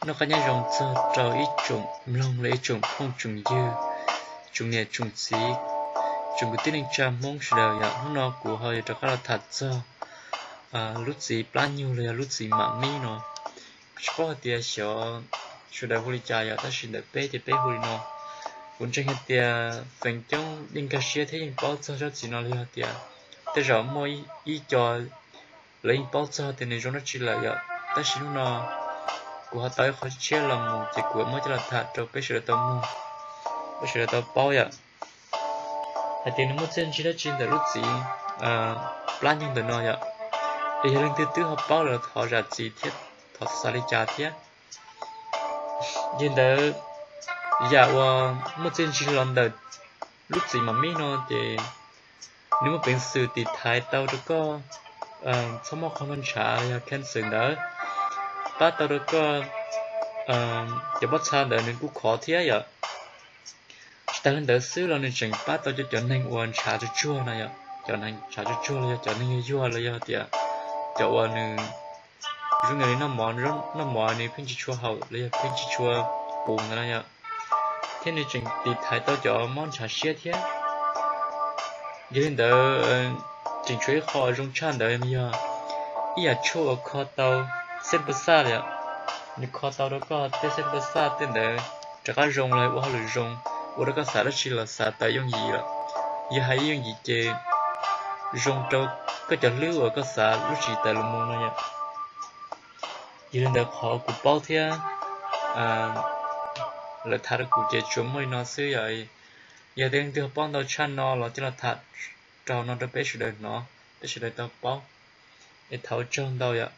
Noj qab nyob zoo txog rau ib tsoom mloog los ib tsoom phooj tsoom ywg, tsoom niam tsoom txiv, tsoom kwv tij neej tsa Hmoob sawv daws yom. Hnub no kuv ho yuav rov qab los tham txog lub txiv plab nyuj los yog lub txiv mam mib no. Tsis paub hais tias xyov sawv daws hu li cas yom, tab sis ntawm peb ces peb hu li no. Kuv ntseeg hais tias feem coob yeej nkag siab thiab yeej paub txog zaj txiv no los yog tias tej zaum muaj ib co lawv yeej paub txog tias nws zoo dab tsi lawm yom. Tab sis hnub no kuv ho tau ib qho tshiab los mus ces kuv muab coj los tham rau peb sawv daws tau mloog, peb sawv daws tau paub yom, hais tias nws muaj txiaj ntsig dab tsi ntawm lub txiv plab nyuj ntawm no yom. Es yog leej twg twb ho paub lawm thov zam txim thiab, thov xav li cas thiab. Yog li ntawd, yam uas muaj txiaj ntsig los ntawm lub txiv mam mib no ces nws muaj peev xwm tiv thaiv tau rau koj txhob muaj qhov ntshav los yog cancer ntawd, pab tau rau koj cov pob txha ntawd nws kuj khov thiab yom. Tsis tas li ntawd xwb los nws tseem pab tau cov, cov neeg uas ntshav tsuag tsuag no yom, cov neeg ntshav tsuag tsuag los yog cov neeg yuag yuag los yog tias cov uas nws zoo nkaus li noj mov, noj mov nws pheej tsis tshua haum los yog pheej tsis tshua pus ntawd no yom, thiab nws tseem tiv thaiv tau cov mob ntshav siab thiab. Yog li ntawd, tseem tshuav ib qho zoo tshaj ntawd yog ib yam tshuaj uas kho tau xeeb pas xaj yom. Nws kho tau rau koj tej xeeb pas xaj tej ntawd rov qab zoo los ua hauj lwm zoo, ua rau koj xav dab tsi los xav tau yooj yim lawm. Yog hais yooj yim ces zoo rau koj cov hlwb uas koj xav lub tsis tawm los mus no yom. Yog li ntawd qhov kuv paub thiab lawv tham rau kuv ces tsuas muaj li no xwb yom. Yog tias leej twg ho paub ntau tshaj no los coj los tham rau no rau peb sawv daws hnov, peb sawv daws tau paub. Es thov ua tsaug ntau yom.